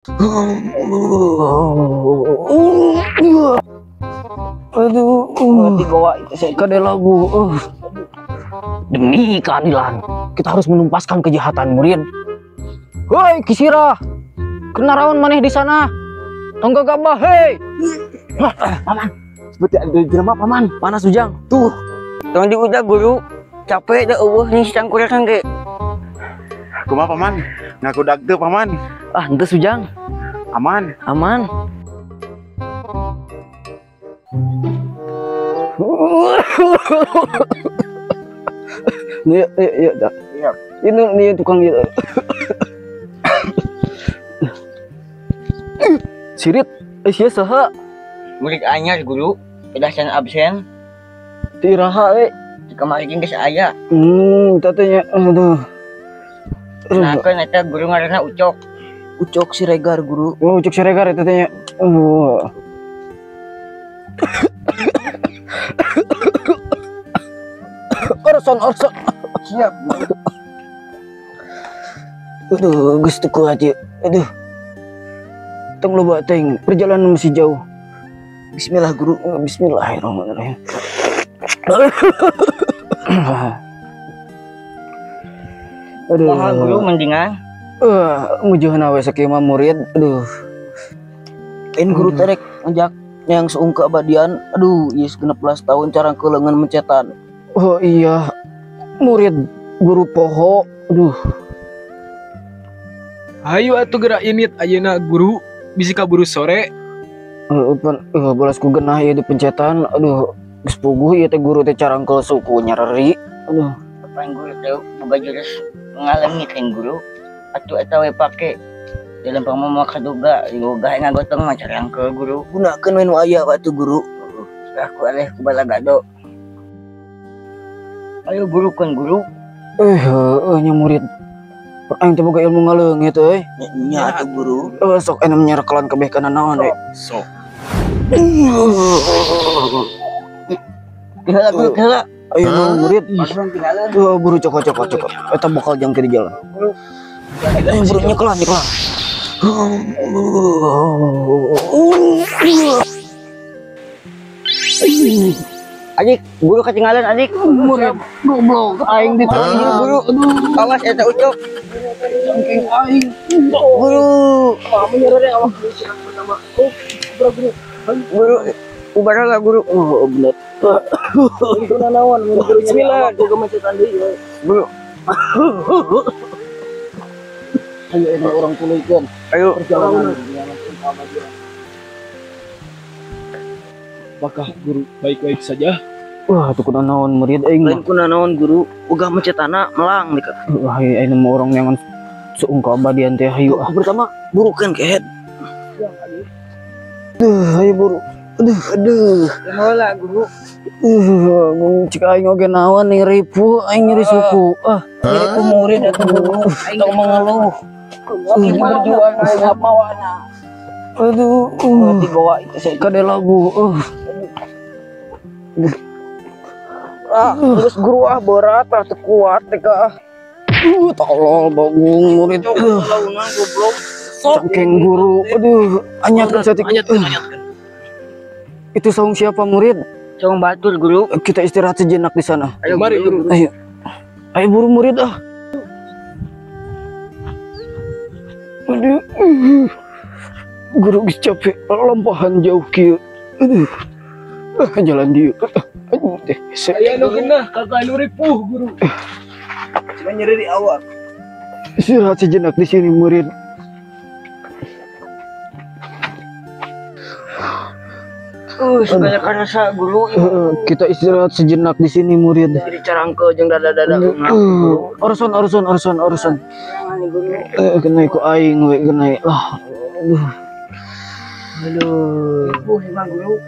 Aduh, dibawa itu kade lagu. Demi keadilan, kita harus menumpaskan kejahatan murid. Hoi, Kisira, kenarawan maneh di sana? Tong gagabah, hei. Paman, seperti ada jelema paman. Panas ujang. Tuh, tong diudag guru. Capek dah eueuh nih si cangkurekan ge. Kumaha paman? Ngaku dag teu paman. Ah, henteu Ujang. Aman. Aman. Nih, iya, iya. Ini nih tukang gitu. Sirit, sia saha? Murid anyar guru, pedah can absen. Ti iraha we? Kemarin geus aya. Tatanya aduh. Nah, kan eta guru ngaranna Ucok. Ucok Siregar guru. Oh, Ucok Siregar eta teh nya. Oh. Orson, orson. Siap. Aduh, geus teu kuat ieu. Aduh. Tong loba teuing, perjalanan masih jauh. Bismillah guru. Bismillahirrahmanirrahim. Aduh. Kumaha guru mendingan? Mujuhna we sakieu mah murid. Aduh. In guru terek ngajak yang seung keabadian. Aduh, ieu 16 tahun cara keuleungan mencetan. Oh iya. Murid guru poho. Aduh. Hayu atuh gerak init ayeuna guru bisi kaburu sore. Balas ku genah ieu di pencetan. Aduh. Geus puguh ieu teh guru teh carangkeul suku nyareri. Aduh. Kapan guru teh boga jurus ngalengit guru atuh eta we pake dalam pamama kaduga diboga ngagotong mah carangkeul guru. Gunakeun we nu aya atuh guru. Aku aleh ku balagado. Ayo guru kan guru. Heueuh nya murid. Aing teh boga ilmu ngaleungit euy. Nya atuh guru. Sok anu nyarekelan kabeh kana naon we. Sok. Tinggal guru, tinggal. Ayo murid. Tuh buru cokot cokot cokot. Eta bakal jangkir di jalan. Buru nyekelan nyekelan. Adik, guru ketinggalan adik. Murid goblok aing ditanya guru. Awas eta Ucok. Cangking aing. Guru. Guru. Guru, ubarala guru. Oh, bener. Itu nanawan Bismillah, gua mencetan deui. Guru. Ayo ini orang tuluykeun. Ayo perjalanan. Apakah guru baik-baik saja? Wah, tuh kuna naon murid aing. Lain kuna naon guru, ogah mencetana melang dekat. Wah, aing mah orang yang suung keabadian teh hayu. Pertama burukeun kehed. Duh, ayo buru. Aduh, aduh. Heula guru. Cik aing oge naon nih ripu, aing nyeri suku. Ah, nyeri ku murid atuh guru. Tong mengeluh. Aing berjuang aing mawana. Aduh, dibawa itu kade lagu. Ah, terus guru ah berat ah teu kuat teh ah. Tolol bagung murid. Launan goblok. Cangkeng guru. Aduh, anyatkeun saeutik. Anyatkeun. Itu saung siapa murid? Saung batur guru. Kita istirahat sejenak di sana. Ayo mari guru. Ayo. Ayo buru murid ah. Aduh. Guru geus capek lampahan jauh kieu. Aduh. Jalan dieu. Aduh teh. Aya nu geunah kakak nu ripuh guru. Cuma nyeri di awak. Istirahat sejenak di sini murid. Sebanyak rasa guru. Kita istirahat sejenak di sini murid. Jadi carangke jeung dada-dada. Orson orson orson orson. Kena ku aing we kena. Lah. Aduh. Aduh. Ripuh emang guru.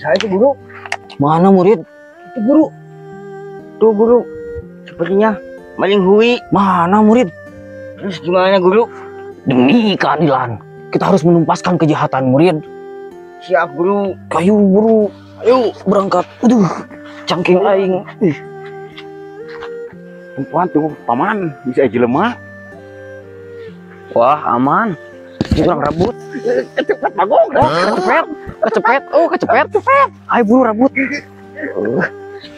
Saya itu guru. Mana murid? Itu guru. Tuh guru. Sepertinya maling hui. Mana murid? Terus gimana guru? Demi keadilan, kita harus menumpaskan kejahatan murid. Siap guru. Kayu guru. Ayo berangkat. Aduh, cangking aing. Tumpuan tuh paman, bisa aja lemah. Wah, aman. Ini kurang rebut. Kecepet bagong. Oh, kecepet. Kecepet. Oh, kecepet. Kecepet. Ayo buru rebut.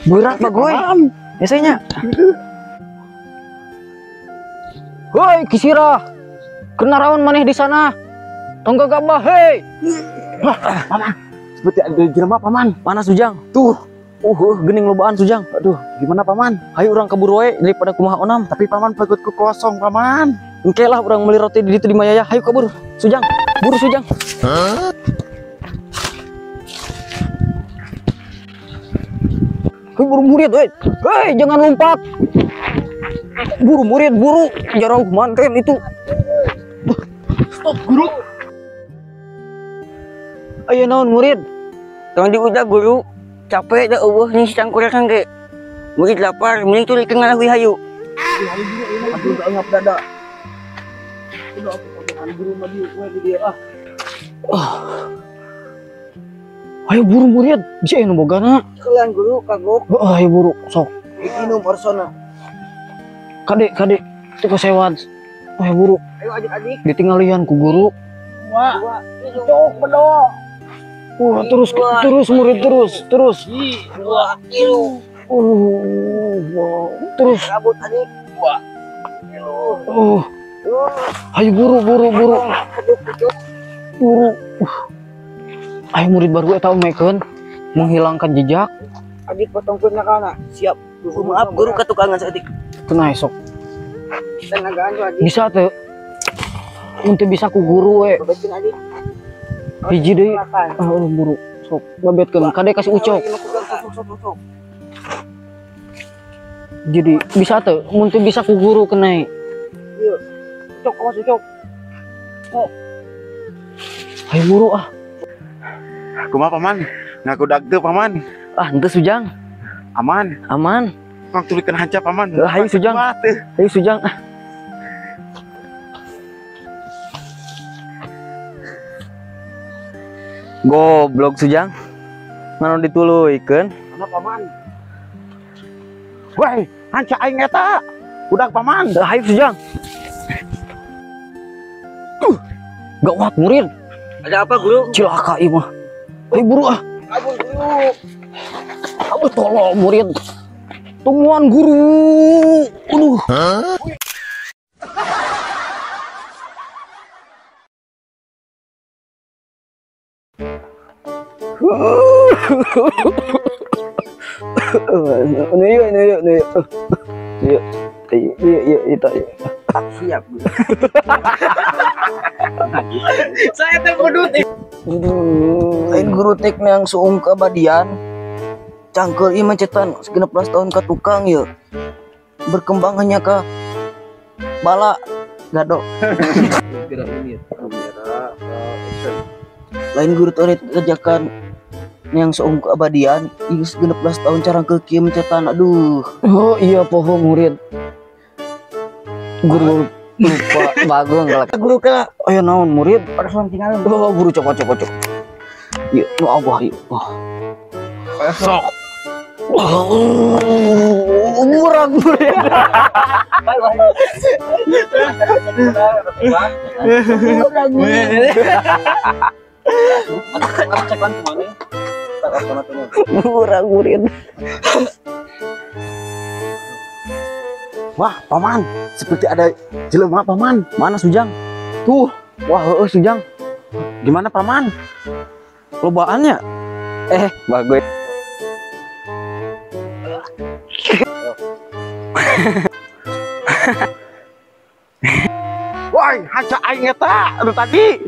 Berat bagoy. Biasanya. Hoi, Kisira. Kenaraon maneh di sana? Tong gagabah, hei. Wah, paman. Seperti ada jelema paman. Mana Sujang? Tuh. Gening lobaan Sujang. Aduh, gimana paman? Hayu urang kabur wae daripada kumaha onam. Tapi paman perutku kosong paman. Engke lah urang beli roti di ditu di Mayaya. Hayu kabur, Sujang. Buru Sujang. Hah? Hei, buru murid, hei. Hei, jangan lompat. Buru murid, buru. Jarauh manten itu. Stop, guru. Ayo naon murid? Tong diudag guru. Capek dah eueuh nih si cangkurekan ge. Murid lapar, mending tuluy ngalahui hayu. Aduh, ngap dada. Udah aku guru mah dieu we di dieu ah. Ayo buru murid, bisa anu bogana. Kalian guru kagok. Heeh, ayo buru, sok. Minum orsona. Kade, kade, itu kesewaan. Ayo buru. Ayo adik-adik. Ditinggalian ku guru. Wah, cok bedok. Wah, terus terus murid terus, terus. 2 kilo. Wow. Terus. Rabut adik. 2 kilo. Ayo buru, buru, buru. Buru. Ayo murid baru eta omekeun menghilangkan jejak. Adik potongkeun kana. Siap. Maaf guru ketukangan saeutik. Tenang sok. Tenagaan tuh adik. Bisa teu? Mun teu bisa ku guru we. Hiji deui. Oh, buru. Sok babetkeun kade kasih ucok. Jadi bisa teu? Mun teu bisa ku guru kenai. Ieu. Ucok awas ucok. Sok. Ayo buru ah. Kumaha paman? Ngaku teu paman. Ah, henteu Sujang. Aman. Aman. Kang tulikeun hanca paman. Hayu Sujang. Hayu Sujang. Ah. Goblok Sujang. Ngano dituluykeun? Mana paman? Woi, hanca aing eta. Udah paman. Hayu Sujang. Gawat murid. Ada apa guru? Cilaka ieu mah. Hayu buru ah. Kabur guru. Aduh tolol murid. Tungguan guru. Aduh. Huh? Nih, nih, nih. Iya, iya, iya, itu. Siap. Saya teh pedut. Lain guru tek yang suung keabadian. Cangkel ieu mencetan 16 tahun ke tukang ya. Berkembang hanya ke bala gado. Lain guru teh kerjakan yang suung keabadian ieu 16 tahun carangkeul kieu mencetan aduh. Oh iya poho murid. Guru lupa bagong galak. Guru kala aya naon murid? Langsung tinggalin. Oh guru cok cok cok. Ieu nu Allah ieu. Oh. Sok. Murah murid. Murah murid. Wah, paman, seperti ada jelema paman. Mana Sujang? Tuh. Wah, heeh Sujang. Gimana paman? Lobaannya? Bagus. Woi, hanca aing eta anu tadi.